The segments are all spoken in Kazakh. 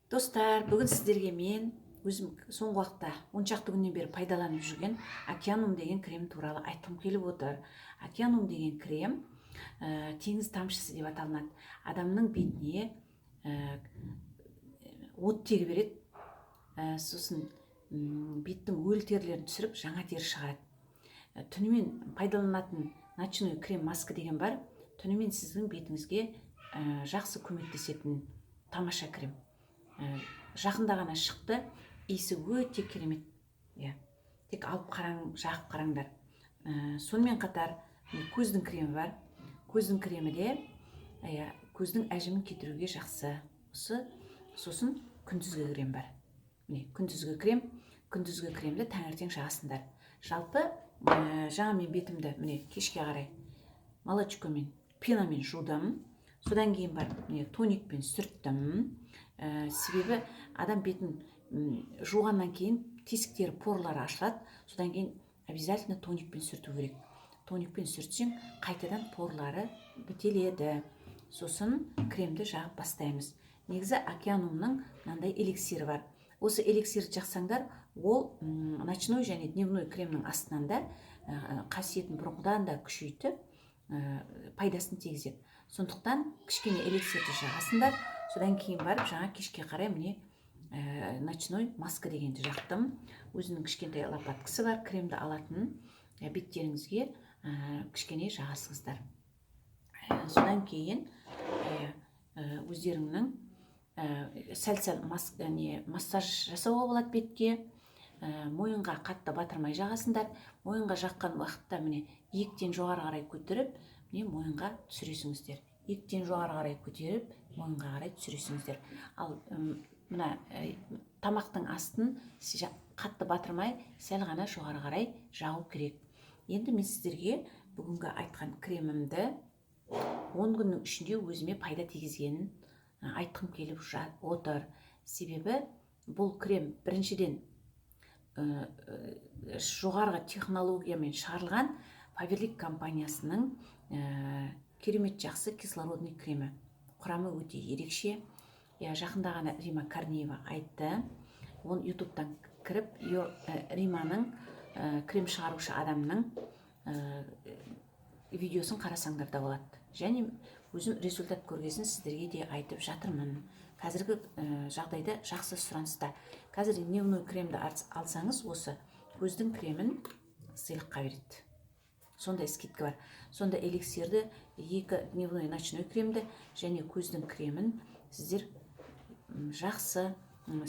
Достар, бүгін сіздерге мен өзім соңғы уақытта 10 шақты күннен бері пайдаланып жүрген Океанум деген крем туралы айтқым келіп отыр. Океанум деген крем теңіз тамшысы деп аталынады. Адамның бетіне оттегі береді, сосын беттің өлі терілерін түсіріп, жаңа тері шығарады. Түнімен пайдаланатын ночной крем маска деген бар. Түнімен сіздің бетіңізге жақсы көмектесетін тамаша крем. Жақында ғана шықты, иісі өте керемет, иә. Тек алып қараң, жағып қараңдар. Сонымен қатар, міне, көздің кремі бар. Көздің кремі де, иә, көздің әжімін кетіруге жақсы осы. Сосын күндізгі крем бар, міне, күндізгі крем. Күндізгі кремді таңертең жағасыңдар. Жалпы, жаңа мен бетімді, міне, кешке қарай молочкомен, пенамен жудым. Содан кейін барып, міне, тоникпен сүрттім. Себебі адам бетін жуғаннан кейін тесіктері, порлары ашылады. Содан кейін обязательно тоникпен сүрту керек. Тоникпен сүртсең, қайтадан порлары бітеледі. Сосын кремді жағып бастаймыз. Негізі Океанумның мынандай эликсирі бар. Осы эликсирді жақсаңдар, ол ночной және дневной кремнің астынан да қасиетін бұрынғыдан да күшейтіп, пайдасын тигізеді. Сондықтан кішкене эликсирді жағасыңдар. Содан кейін барып, жаңа кешке қарай, міне, ночной маска дегенді жақтым. Өзінің кішкентай лопаткасы бар кремді алатын. Беттеріңізге кішкене жағасыңыздар. Содан кейін өздеріңнің сәл сәл не, массаж жасауға болады бетке. Мойынға қатты батырмай жағасыңдар. Мойынға жаққан уақытта, міне, иектен жоғары қарай көтеріп, міне, мойынға түсіресіңіздер. Иектен жоғары қарай көтеріп, мойынға қарай түсіресіңіздер. Ал мына тамақтың астын қатты батырмай, сәл ғана жоғары қарай жағу керек. Енді мен сіздерге бүгінгі айтқан кремімді 10 күннің ішінде өзіме пайда тигізгенін айтқым келіп отыр. Себебі бұл крем, біріншіден, жоғарғы технологиямен шығарылған Фаберлик компаниясының керемет жақсы кислородный кремі. Құрамы өте ерекше, иә. Жақында ғана Рима Корнеева айтты. Оны Ютубтан кіріп, Риманың, крем шығарушы адамның видеосын қарасаңдар да болады. Және өзім результат көргесін сіздерге де айтып жатырмын. Қазіргі жағдайда жақсы сұраныста. Қазір дневной кремді алсаңыз, осы көздің кремін сыйлыққа береді, сондай скидка бар. Сонда эликсирді, екі дневной, ночной кремді және көздің кремін сіздер жақсы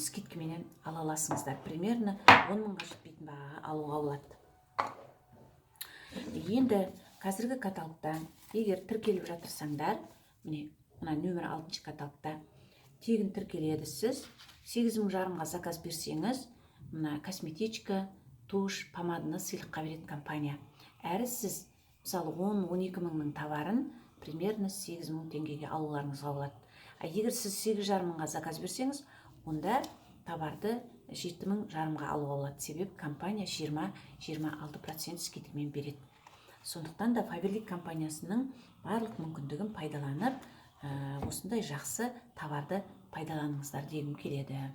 скидкаменен ала аласыңыздар. Примерно 10 мыңға жетпейтін бағаға алуға болады. Енді қазіргі каталогта егер тіркеліп жатырсаңдар, міне, мына нөмір 6-шы каталогта тегін тіркеледі. Сіз 8,5 мыңға заказ берсеңіз, мына косметичка, тушь, помаданы сыйлыққа береді компания. Әрі сіз, мысалы, 10-12 мыңның товарын примерно 8 мың теңгеге алуларыңызға болады. А егер сіз 8,5 мыңға заказ берсеңіз, онда товарды 7,5 мыңға алуға болады. Себебі компания 20-26% скидкамен береді. Сондықтан да Фаберлик компаниясының барлық мүмкіндігін пайдаланып, осындай жақсы товарды пайдаланыңыздар дегім келеді.